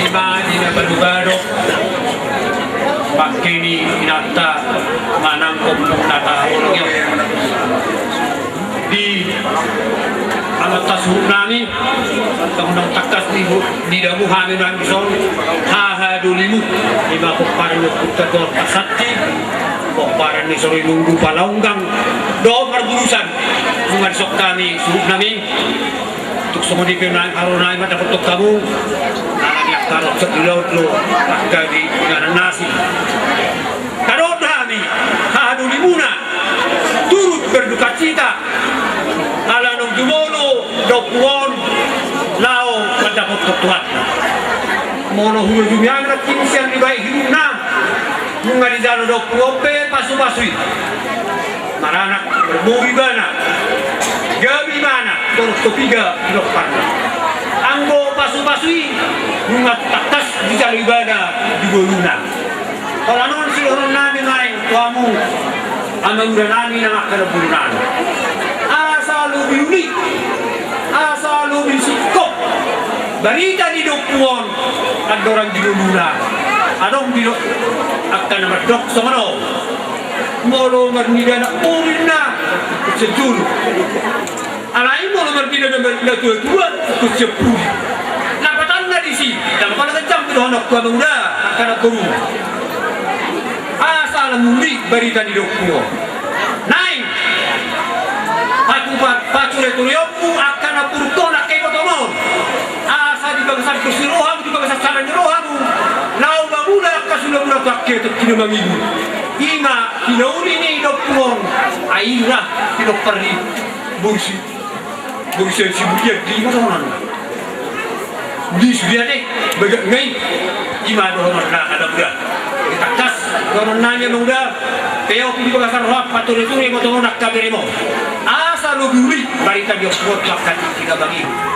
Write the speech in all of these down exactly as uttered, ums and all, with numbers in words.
Ima di na badobado pangke ni inanta manang ompung na tahaholongi on. Di amanta suhut nami, undang-undang tangkas di, di dabu hami nami son, hahadolimu, ima pomparan ni ompunta Tuan Pasanti, pomparan ni Sorimundu Palaunggang, dohot Marburusan, nunga dison hami suhut nami. Tung songon i pe nai, haru nai mandapothon hamu. Ala ni angka ro sandiri laut do angka di inganan nasi. Tadok do hami hahadolimuna turut berdukacita ala naung jumolo da ompung on laho mandapothon Tuhanta. Molo hujujungi hami nangkin sian dibahen hidupna, nunga dijalo da ompung on pe pasupasu i. Maranak, marboru ibana, gabe ibana, torop so piga pinomparna. Anggo pasupasu i nunga tangkas dijalo ibana di ngoluna. Holan on sidohonon nami nai tu hamu, amang uda nami nang angka namboru nami. Asa lobi uli, asa lobi singkop barita ni da ompung on andorang di ngoluna. Adong do angka na mandok songon on. Molo marnida anak boru ninna, sian jolo. Alai molo marnida na, na tua-tua, sian pudi. Lapatanna disi, ndang pola ganjang do dohononku, amang uda, angka namboru. Asa lam uli barita ni da ompung on. Naeng, patupa-, paturetureonmu angka namborungkon angka ibotongmon. Asa di bagasan dos ni rohamu, di bagasan sada ni rohamu, laho mamula angka sulamuna tu angka tongki na mangihut. Ima hinauli ni da ompung on, ai ra pinompar ni boru si, boru si Sibulian di ima dohononna. Uli sude ate, bagak ngai. Ima dohononna, amang uda. Tangkas dohonon nami, amang uda. Peop di bagasan roham, patureture ibotongmon angka beremon. Asa lobi uli barita ni ompung on tu angka tongki na mangihut.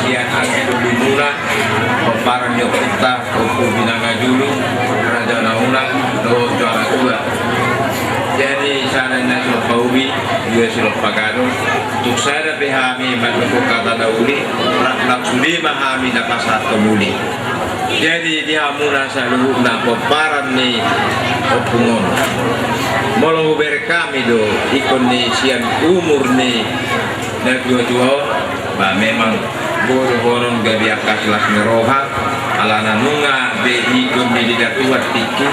Sian angka dolimuna, pomparan ni ompunta, Ompu Binanga Julu, Raja Naunang, dohot Joala Tua. Jadi sada na silompa ubi, dua silompa gadong, tung sada pe hami mandok hata na uli, ra-, rap sude ma hami na pasahathon uli. Jadi di hamuna saluhutna pomparan ni ompung on. Molo hubereng hami do, ingkon ni sian umur ni na tua-tua on, ba memang boi dohonon gabe angka las ni roha, alana nunga be ingkon ni didatuan tingki,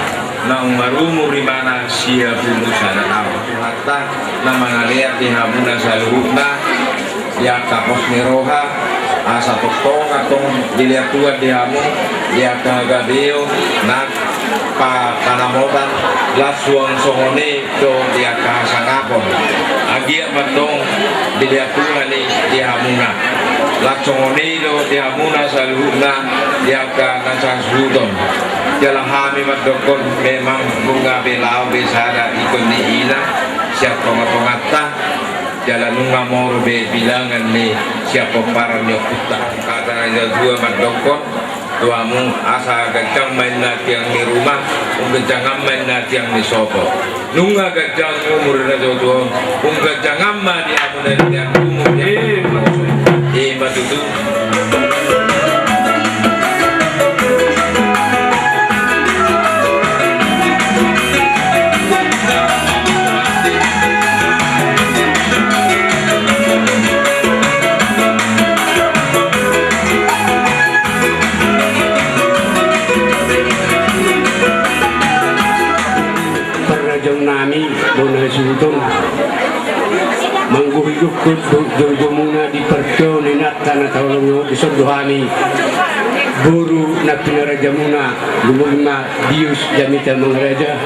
naung marumur ibana sia pulu sada taon. Tuhanta na mangalean di hamuna saluhutna, di angka pos ni roha, asa tongtong antong dilehon Tuhan di hamu, di angka hagabeon, nang pa-, panamotan, las suang songon i do di angka hasangapon. Anggiat ma antong dilehon Tuhan i di hamuna. Las songon i do di hamuna saluhutna di angka na sasuhuton. Jala hami mandokkon memang nunga be laho be sada ingkon ni ina sian tonga-tonganta. Jala nunga molo be bilangan ni sian pomparan ni ompunta. Hata na dua mandokkon tu hamu, asa ganjang ma inna tiang ni ruma, umganjangan ma inna tiang ni sopo. Nunga ganjang umur na jojo on, umganjangan ma di hamu na di tiang umur. Eh, ima tutu. Parrajaon nami, bona hasuhuton. Manggohi gokkon do jojomuna di partuaon ni inanta na taholongi on, dison do hami boru na pinarajamuna, lumobi ma Bius Jamita Mangaraja,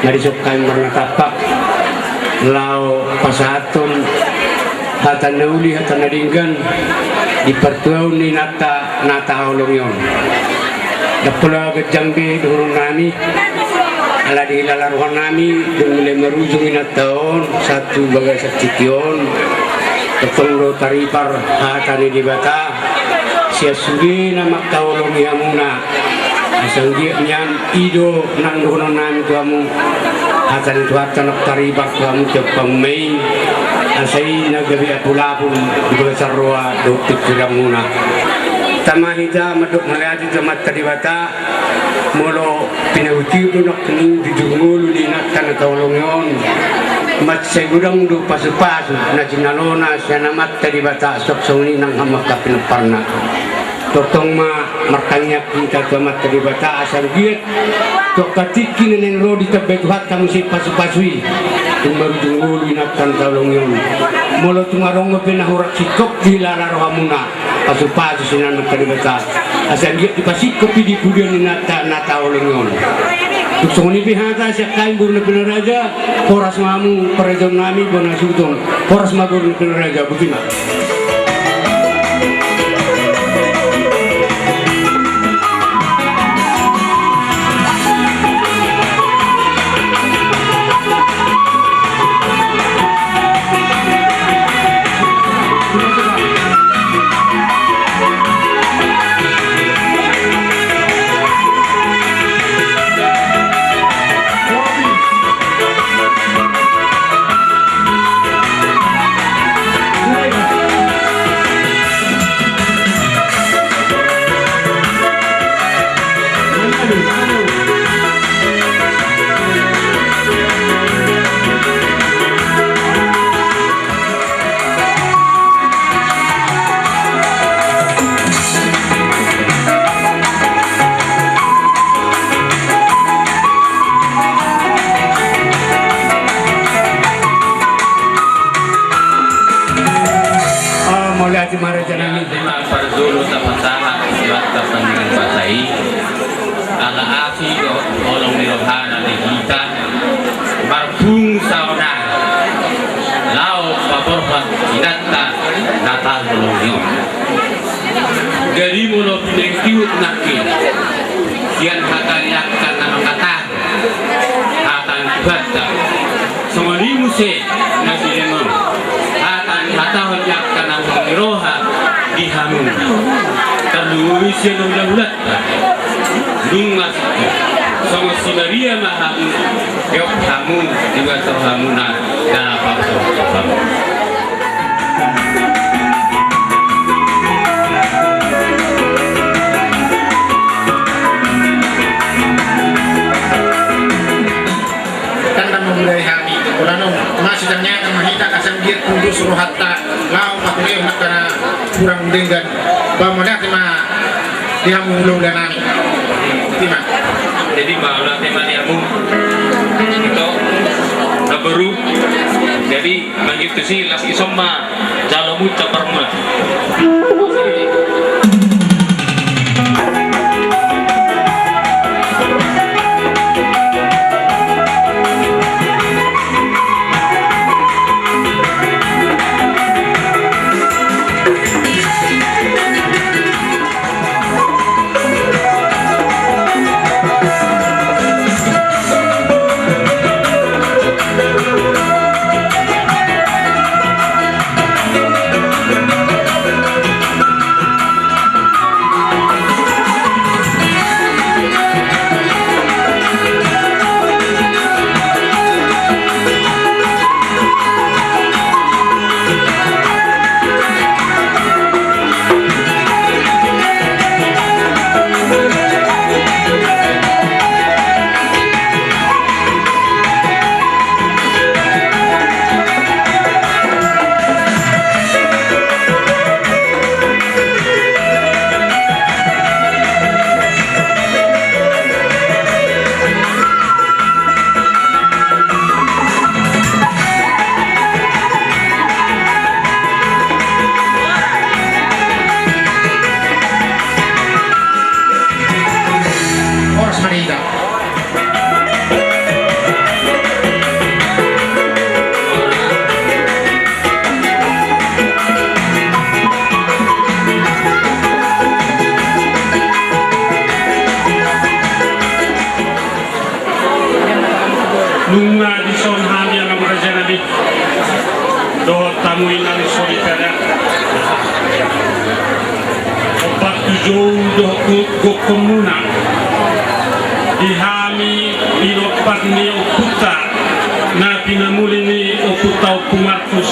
na dison hami marnatampak laho pasahathon hata na uli, hata na denggan di partuaon ni inanta na taholongi on. Ndang pola ganjang be dohonon nami, ala dihilala roha nami dung mulai marujung inanta on sahat tu bagasan tingki on. Tongtong do taripar hata ni Debata sian sude na mangkaholongi hamuna. Asa anggiat nian i do nang dohonon nami tu hamu, hata ni Tuhanta nang taripar tu hamu tiap hamu ma i. Asa i na gabe apulapul di bagasan roha dohot pingkiranmuna. Tama hita mandok mauliate tu Amanta Debata. Molo pinaihutihut do nangkin jujur ngolu ni inanta na taholongi on, mansai godang do pasupasu na jinalona sian Amanta Debata, suang songon i nang hamu angka pinomparna. Tongtong ma martangiang hita tu Amanta Debata asa anggiat tu angka tingki na naeng ro ditambai Tuhanta muse pasupasu i, tung marujung ngolu inanta na taholongi on. Molo tung adong pe na hurang singkop dihilala rohamuna, pasupasu sian Amanta Debata asa anggiat dipasingkop i di pudian ni inanta na taholongi on. Tung songon i pe hata sian hami boru Nampuna Raja. Horas ma hamu parajaon nami bona suton. Horas ma boru Nampuna Raja, botima. Mauliate ma raja nami. Ima parjolo tapasahat di bagasan pardenggan basa i. Ala asi dohot holong ni rohana di hita marpungu saonari laho paborhat inanta na taholongi on. Jadi molo pinaihutihut nangkin sian hata ni angka na mangkatahon hata ni Tuhanta, songon i muse na silenon hata ni hatahon ni angka na mangihut roha di hamu. Tarlumobi sian hulahulanta. Dung masuk songon si Maria ma hamu, eop hamu di bagasan hamuna na paborhat hamu. Kan na mamulai hami, ulanon masih ternyata mahita kasanggiat kudus rohanta. Laho patulehon angka na hurang denggan. Ba mauliate ma di hamu hulahula nami. Ima. Jadi mauliate ma di hamu. Ito na boru. Jadi mangitu si las ison ma jalo muca parmula. Jou dohot gokhonmuna di hami, di lompan ni ompunta na pinamuli ni ompunta Ompu Markus,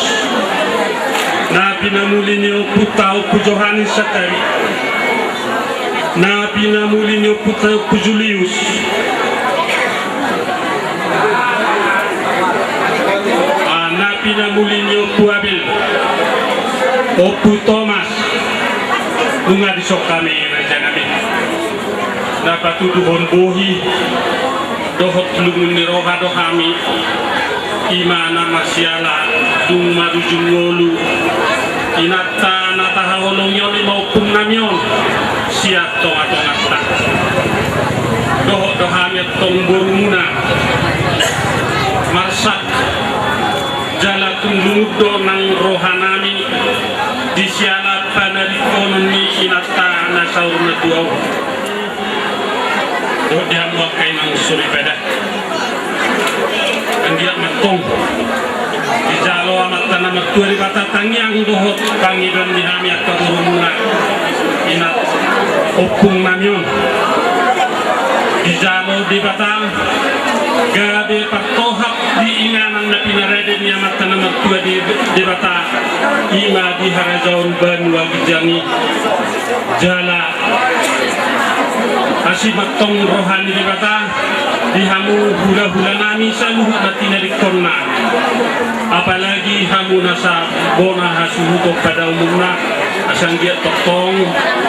na pinamuli ni ompunta Ompu Johanes Santari, na pinamuli ni ompunta Ompu Julius, ah, na pinamuli ni Ompu Abel, Ompu Tomas, nunga dison hami, rajanami, na patuduhon bohi dohot lungun ni roha do hami. I ma na marsiala dung marujung ngolu inanta na tahaholongi on, i ma ompungnami on sian tongatonganta. Dohot do hami antong borumuna, marsak jala tung lungun do nang rohanami di siala panarikonon ni inanta na saur matua on. Dohot di hamu angka inang soripada, anggiat ma antong dijalo Amanta na martua Debata tangiang dohot pangidoan ni hami angka borumuna, inanta, ompungnami on. Dijalo Debata gabe partohap di inganan na pinarade ni Amanta na martua Debata, i ma di harajaon banua ginjang i. Jala asi ma antong roha ni Debata di hamu hulahulanami saluhut na tinadingkonna. Apalagi hamu na sabona hasuhuton pada umurna, asa anggiat tongtong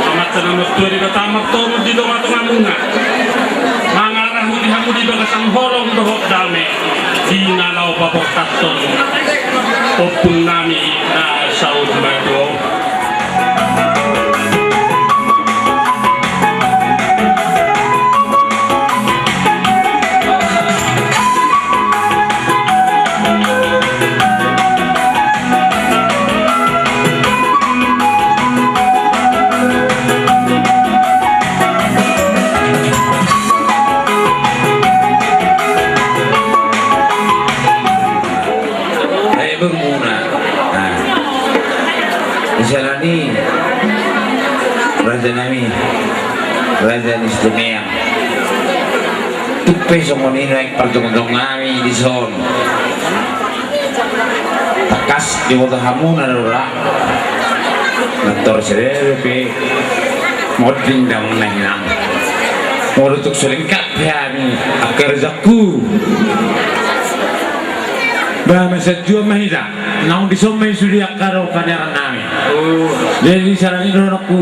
Amanta na martua Debata martorunon di tongatongamuna, mangarahon hamu di bagasan holong dohot dame di na laho paborhathon ompungnami na saur matua on. Ai borumuna. Nah. Di siala ni i, rajanami, raja ni Sitinea. Tung pe songon i nuaeng parjongjongnami dison. Tangkas diboto hamu na do ra. Mantor sadari pe monding damang na hinang. Molo tung so lengkap hami angka rajaku, ba masianjuan ma hita. Naung dison ma i sude angka do paniarannami. Jadi di siala ni i dohononku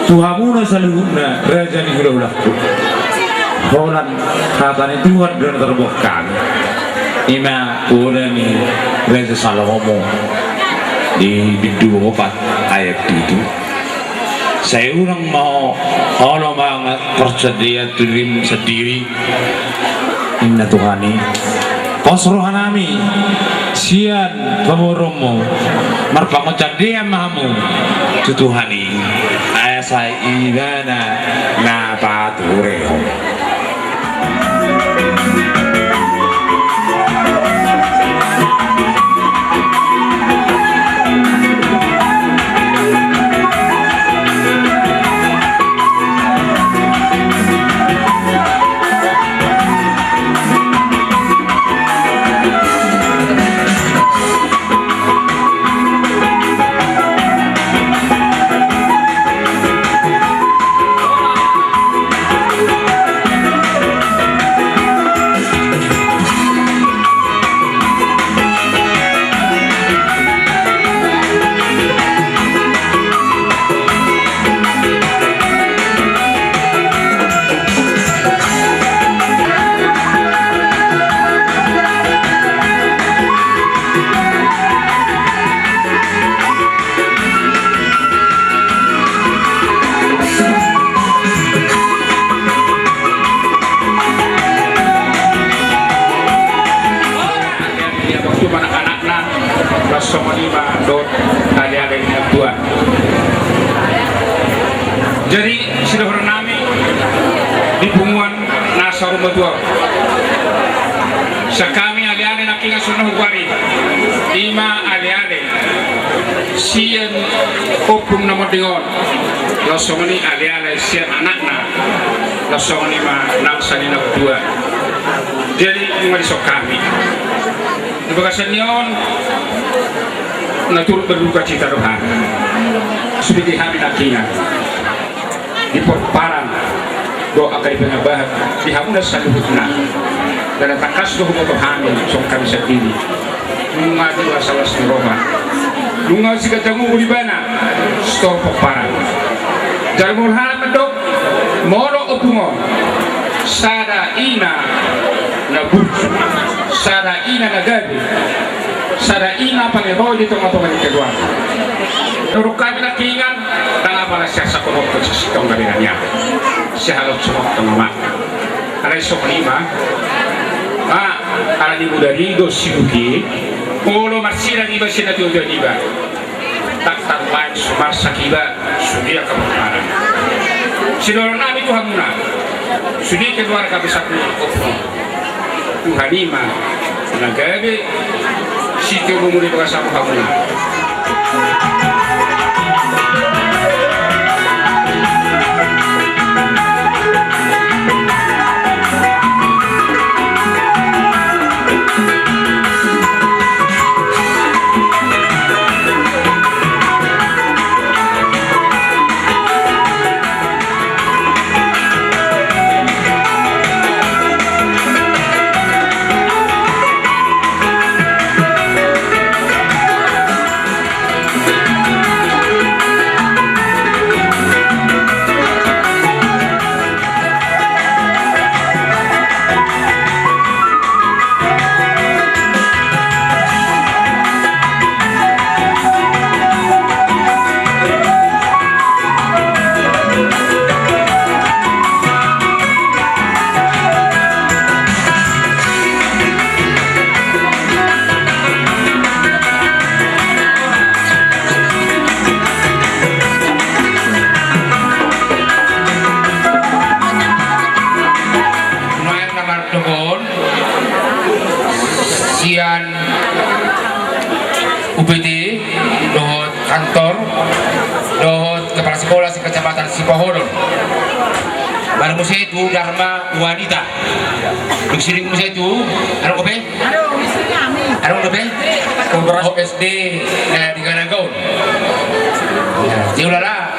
tu hamuna saluhutna raja ni hulahulangku, holan hata ni Tuhan do na tarboan hami. I ma poda ni Raja Salomo di bindu opat ayat pitu. Sai unang ma ho, olo ma parsadaan tu dirim sandiri, ninna Tuhan i. Pos rohanami sian pamoruonmu, marpangunsandean ma hamu tu Tuhan i, asa Ibana na paturehon. Ia, waktu anak-anakna, pas songon i ma dohot aleale ni natuatua. Jadi, sidohononnami di punguan na saur matua on, sian hami aleale nangkin songon na hugoari, i ma aleale sian ompung na monding on. Laos songon i aleale sian anakna, laos songon i ma nang sian inang tua. Jadi nunga dison hami. Di bagasan ni on, na turut berduka cita do hami. Sude di hami nangkiningan, di pomparan dohot angka di panambahan, di hamuna saluhutna. Ndada tangkas do huboto hami songon hami sandiri. Nunga tua las ni roha, nunga siganjang umur ibana, sitorop pomparan. Jala molo halak mandok, molo ompung on, sada ina na burju, sada ina na gabe, sada ina pangeroi di tongatonga ni keluarga. Menurut hami nangkiningan, ndang apala sian sangkonothon sasintong na bere nian, sian halak sangkonothon ma. Alai songon i ma, ah, ala ni mudar i do sibuki, molo marsilang iba sian natuatua niba, ndang tarbaen sumarsak iba sude angka pomparan. Sidohonon nami tu hamuna, sude keluarga besar ni ompung on, Tuhan i ma na gabe sitiobumuna di bagasan hamuna. Nuaeng na mardongan sian U P T dohot kantor dohot kepala sekolah sekecamatan Sipoholon. Baru muse tu Dharma Wanita. Dung sidung muse tu, adong dope? Adong dope? Kontras S D, eh, di Ganagon. Jadi ulala,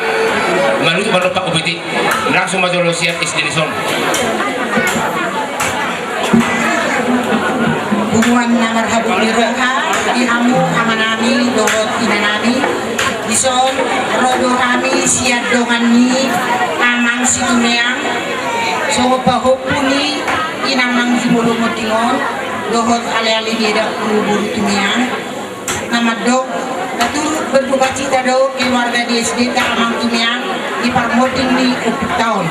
malu, malu Pak Bupati. Langsung ma jolo sian S D dison. Punguan na marhabot ni roha, di hamu amanami dohot inanami. Dison ro do hami sian dongan ni Amang Situmeang, songon pahompu ni Inang Manggimolo Monding on, dohot aleale ni edangku boru Tumeang, na mandok, na turut berduka cita do keluarga di S D ta Amang Tumeang di parmonding ni ompungta on.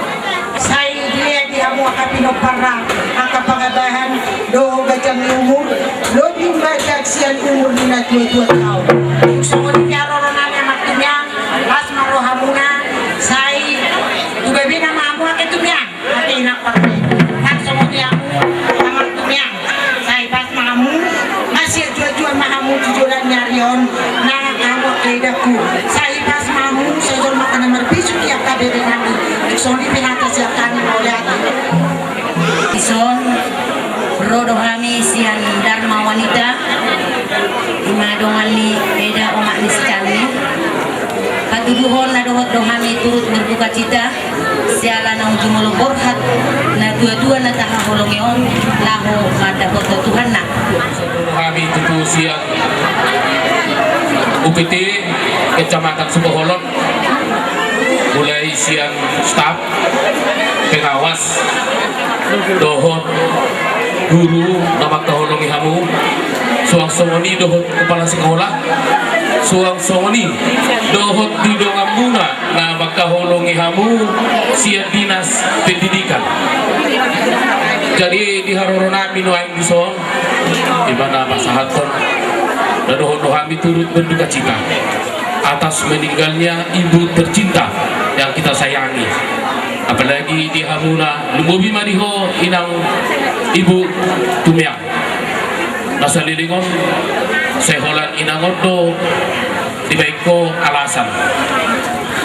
Sai dilea di hamu angka pinomparna, angka pangabahan dohot ganjang ni umur, lobi umbahen sian umur ni natuatuanta on. Songon i pe haroronami Amang Tumeang, las ma rohamuna, sai tu gabena ma hamu angka Tumeang. Ate inang parme, nang songon i hamu Amang Tumeang, sai pas ma hamu, masiajuajua ma hamu tu joloan ni ari on, nang hamu angka edangku, sai pas ma hamu, sai jolma angka na marbisuk di angka berenami. Songon i pe hata sian hami, mauliate. Dison ro do hami sian Dharma Wanita, ima dongan ni eda omak ni si Calni. Patuduhon na dohot do hami turut berduka cita, siala naung jumolo borhat natuatua na tahaholongi on laho mandapothon Tuhanna. Hami tutu sian U P T Kecamatan Sipoholon, mulai sian staf, pengawas, dohot guru na mangkaholongi hamu, suang songon i dohot kepala sekolah, suang songon i dohot di donganmuna na mangkaholongi hamu sian dinas pendidikan. Jadi di haroronami nuaeng dison, ima na pasahathon na dohot do hami turut berduka cita atas meninggalnya ibu tercinta yang kita sayangi. Apalagi di hamuna, lumobi ma di ho inang ibu Tumeang. Na saleleng on, sai holan inang on do dibaen ho alasan.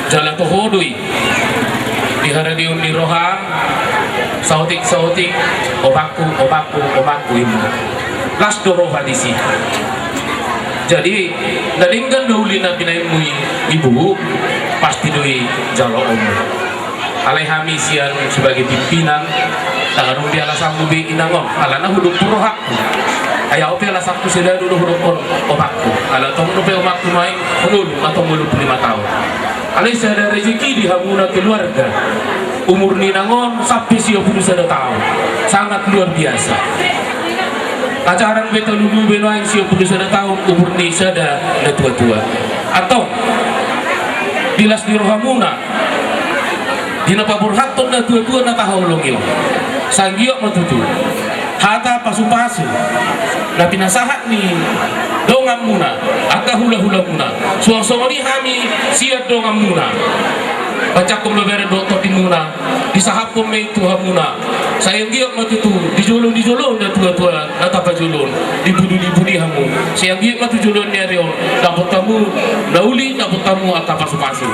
Jala toho do i di haradeon ni roham, saotik-saotik, omakku, omakku, omakku, ibu. Las do roha disi. Jadi, na denggan do uli na pinaimmu i, ibu, pasti do i jaloonmu. Alai hami sian sebagai pimpinan, ndang adong be alasanmu be inang on, alana hudok rohakku. Ai au pe alasanku sada do, do hudok on omakku. Ala tong dope omakku ma i, ngolu, ma tong ngolu pulu lima taon. Alai sada rezeki di hamuna keluarga. Umur ni inang on sampe sia pulu sada taon. Sangat luar biasa. Acara be tolu be nuaeng sia pulu sada taon umur ni sada na tua-tua. Antong, di las ni rohamuna, di na paborhathon na tua-tua na tahaholongi on. Sai anggiat ma tutu hata pasu-pasu na pinasahat ni donganmuna, angka hula-hulamuna. Suang songon i hami sian donganmuna. Bacakkon ma bere dohot tondimuna, disahaphon ma i tu hamuna. Sai anggiat ma tutu di jolo ni jolo na tua-tua na tapajolo on, di pudi-pudi hamu. Sai anggiat ma tu joloan ni ari on dapot hamu na uli, dapot hamu angka pasu-pasu.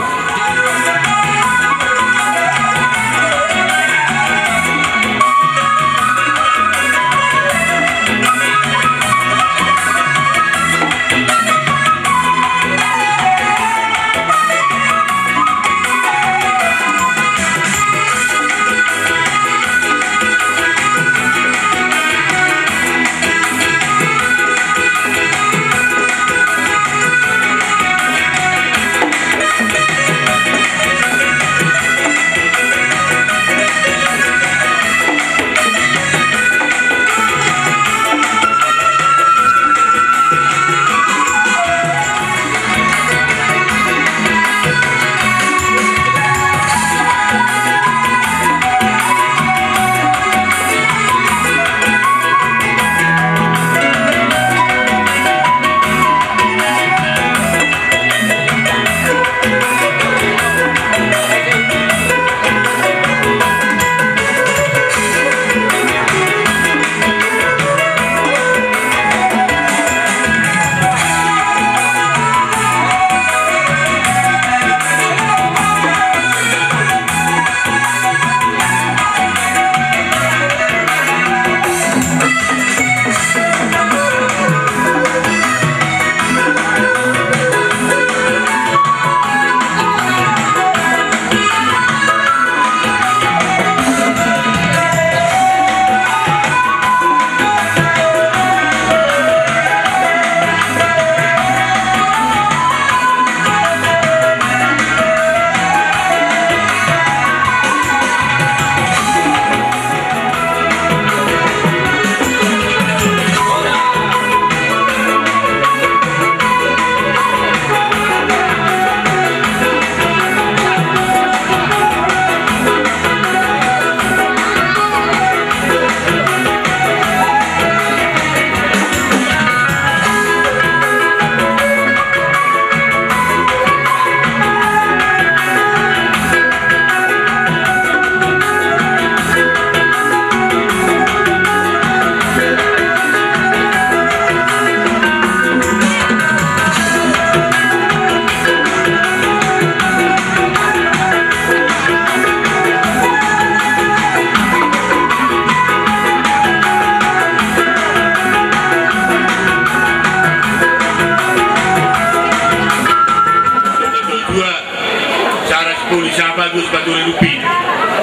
Sara sipoli sapa gus paturi rupi.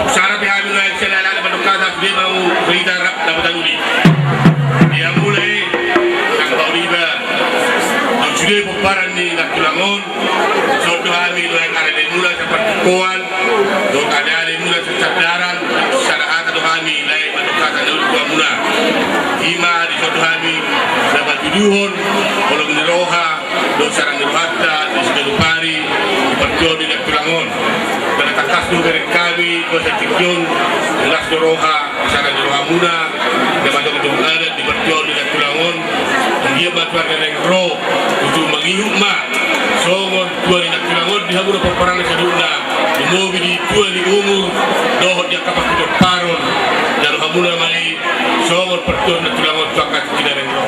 Sara pe hami nuaeng sian ala-ala mandok hata sude mau berita rap dapat uli. Dia mulai nang bau riba. Nang sude pomparan ni nang tulang on. Sondo hami nuaeng ale-ale mula sapartukoan. Dot ale-ale mula sasadaran. Sara hata do hami lae mandok hata na uli tu hamuna. Ima di sondo hami na patuduhon holong ni roha. Dohot sarang ni rohanta di siganup ari di partuaon ni nang tulang on. Jala tangkas do bereng hami, dohot satingki on, las do roha, sarang ni rohamuna, na mandok tu adat di partuaon ni nang tulang on. Anggiat ma tu ari na naeng ro, tutu mangihut ma songon tua ni nang tulang on di hamuna pomparanna saluhutna, lumobi di tua ni umur dohot di angka panghidoparon. Jalo hamuna ma i songon partuaon ni nang tulang on tu angka tingki na naeng ro.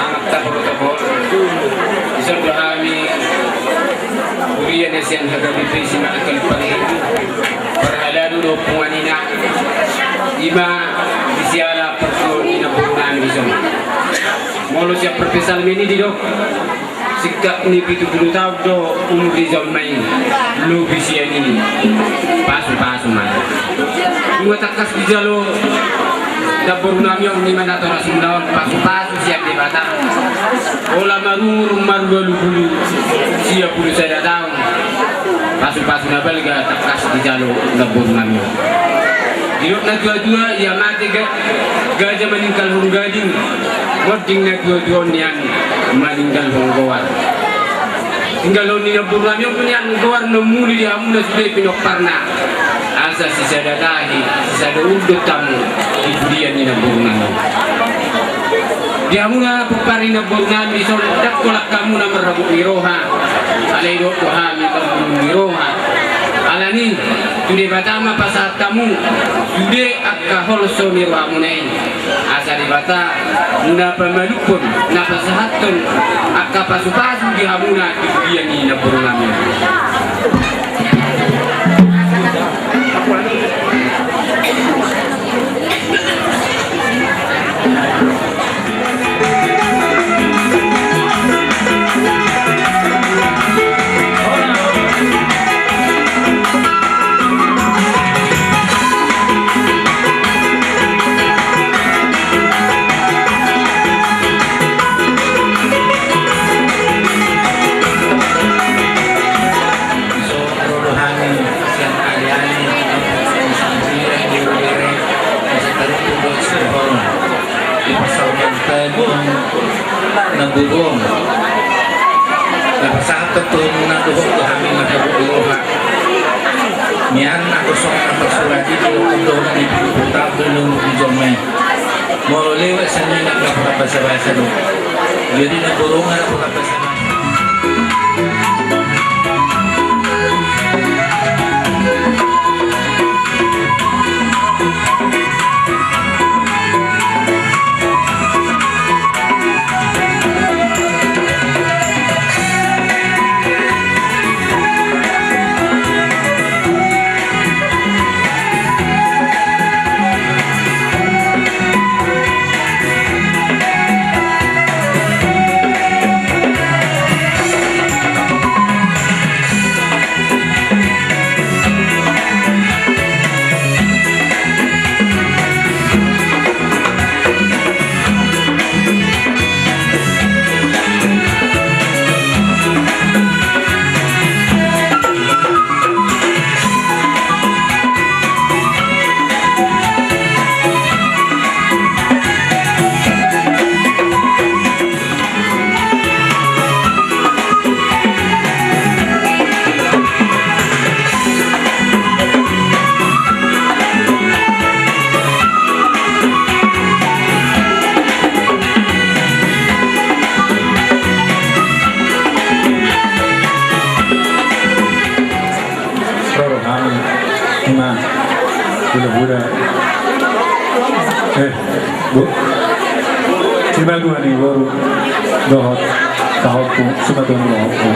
Amanta protokol. Dison do hami huria na sian H K B P sian Kalipaling, parhalado dohot punguan ina, i ma di siala partuaon ni namboru nami dison. Molo sian parpsalmen i didok, singkat ni pitu pulu taon do umur ni jolma i, lobi sian i, pasupasu ma. Dung tangkas dijalo namboru nami on, i ma natoras muna on, pasupasu sian Debata. Holan marumur marubalu pulu sia pulu sada taon. Pasu-pasu na balga tangkas dijalo namboru nami on. Didok na tua-tua, ia mate ga-, gaja maninggalhon gading, monding na tua-tua on nian maninggalhon goar. Tinggalhon ni namboru nami on nian goar na muli di hamuna sude pinomparna. Asa sisada tahi, sisada undut hamu di pudian ni namboru nami on. Di hamuna pompar ni namboru nami, dison ndang holan hamu na marhabot ni roha, alai dohot do hami marhabot ni roha. Alani i, tu Debata ma pasahat hamu sude angka holso ni rohamuna i. Asa Debata na pamalumhon, na pasahathon angka pasu-pasu di hamuna di pudian ni namboru nami on. Ro do hami sian ale-ale, sian sambira, di bere, di sitarumpun dohot sidohonon. Di pasahathon namboru on, na pasahat tu hamuna dohot tu hami na marhabot ni roha. Nian anggo songon na tarsurat i di Buku Ende, di Buku Ende, di Buku Ende. Molo lewat sian i ndang dapotan basa-basa do. Jadi namboru on ndang dapotan basa-basa. Ro do hami, ima, hula-hula. Eh, Bu. Simatua ni boru dohot pahompu, simatua ni pahompu.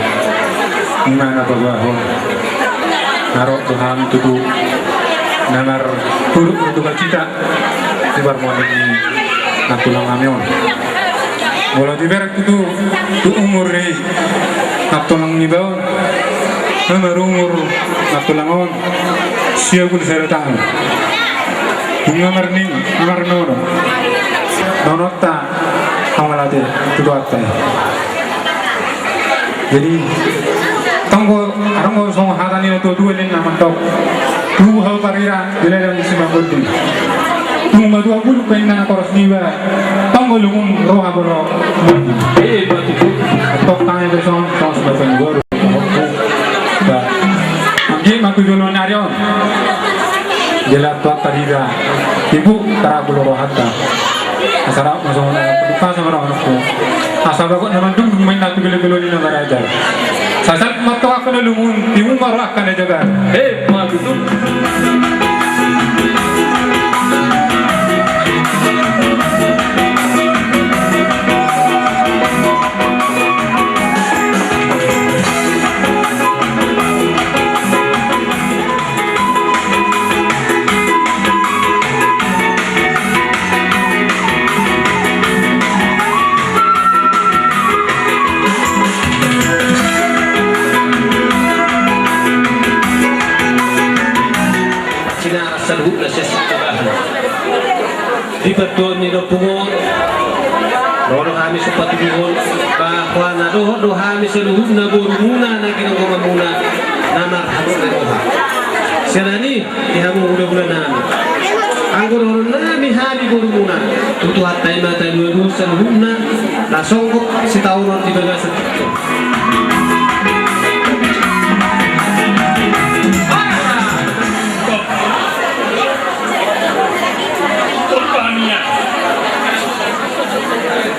Ima na paboahon. Na ro do hami tutu na marhuruk do tu hita di parmonding ni nantulang nami on. Molo dibereng tutu tu umur ni nantulang niba on, na marumur nantulang on sia pulu sada taon. Nunga marning, nunga marnono nononta, hamu mauliate tu Tuhanta i. Jadi tong do, adong do songon hata ni natua-tua ninna mandok: Tubu hamu parira di ladang ni simanggonding. Tubu ma tuak bulung pe ninna natoras niba. Tong do lungun roha molo munding. Eh, betul. Tong tangan pe songon, songon simanggonding. Ba, anggiat ma tu joloan ni ari on. Jala Tuhanta do iba. Tibu tarapul rohanta. Asa rap ma songon na pasu ma rohanta. Asa bagot na mandungdung ma inna tu gelleng-gelleng ni na marajar. Sahat ma tu angka na lungun, tibu ma roha angka na jagar. Eh, ma tutu. Sinaras saluhutna sian sitabahan. Di partuaon ni ompung on, ro do hami sumpah tuduhon bahwa na dohot do hami saluhutna borumuna na ginonggonganmuna na marhata Di hamu hulahula nami. Anggo dohonon nami hami borumuna, tu Tuhanta i ma taduadua saluhutna, na songgop sitaonon di bagasan tingki on.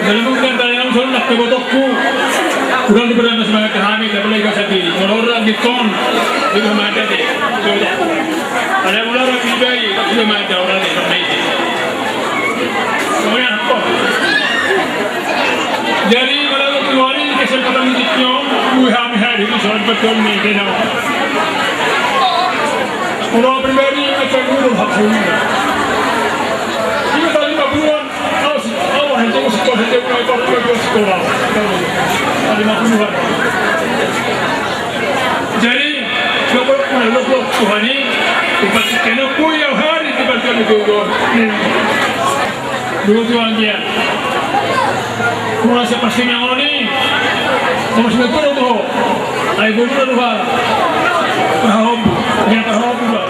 Jadi mungkin dari yang soal nak kebotokku, kurang diberi nasi makan kami, tapi lagi kasih di, kalau orang di ton, di rumah ada deh. Ada ular di bayi, tapi dia main jauh lagi, sama ini. Semuanya apa? Jadi, pada waktu hari ini, kesempatan di Jepang, gue hamil hari ini, soal betul nih, dia. Kalau pribadi, macam dulu, hak sendiri. Ini tadi lima puluhan. Jadi, coba meneluk Tuhan ini, dipatik kena kuya hari, dipatik kena kuya. Dulu Tuhan dia. Kurang siapa sih yang ini? Sama sih betul tuh. Ayo, gue dulu, Tuhan. Paham? Ya, paham, Tuhan.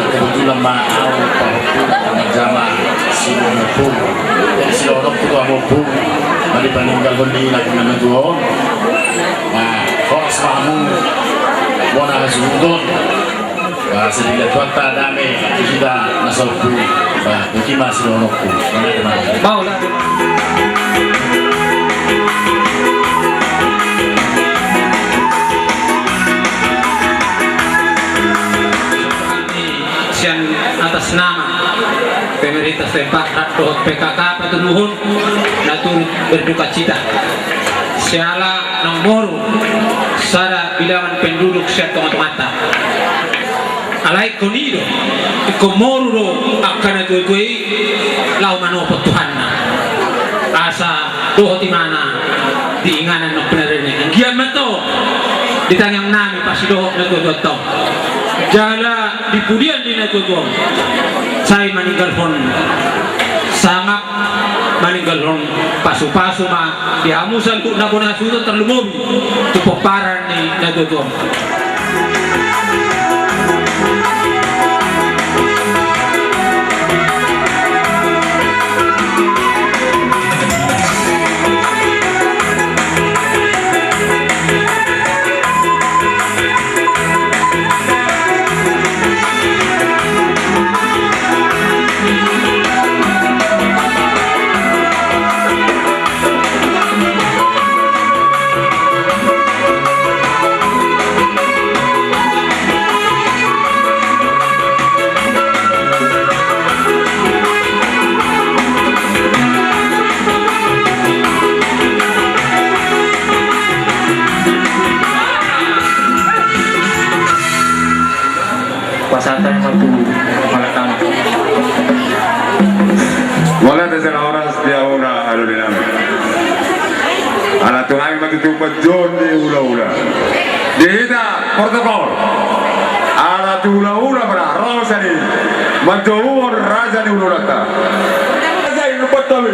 Kebetulan ma au pahompu, jama si Ompung. Jadi si Ompung tu Ompung, ma dipaninggalhon ni na tua on. Nah, horas ma hamu bona hasuhuton. Bah, sedih lihat kota dame, kita nasal pun. Bah, mungkin masih lonok pun. Mau lah. Sian atas nama pemerintah setempat dohot P K K Patuluhon, na turut berdukacita siala naung moru sada bilangan penduduk sian tongatonganta. Alai ingkon i do, ingkon moru do angka natuatua i laho manopot Tuhanna. Asa dohot ibana di inganan nang pinarene. Anggiat ma tong di tangiang nami pasidohot natuatuanta on. Jala di pudian ni natuatua on sai maninggalhon sangap, maninggalhon pasupasu ma di hamu saluhutna bona hasuhuton, tarlumobi tu pomparan ni natuatua on. Pasahat ma tu Malakama. Mauliate, selamat horas di hamuna, adolinami. Ala tu hami ma tutu panjouon ni hulahula. Di hita protokol. Ala tu hulahula ma na ro sian i manjouhon raja ni hulahulanta. Raja i lupa tahu.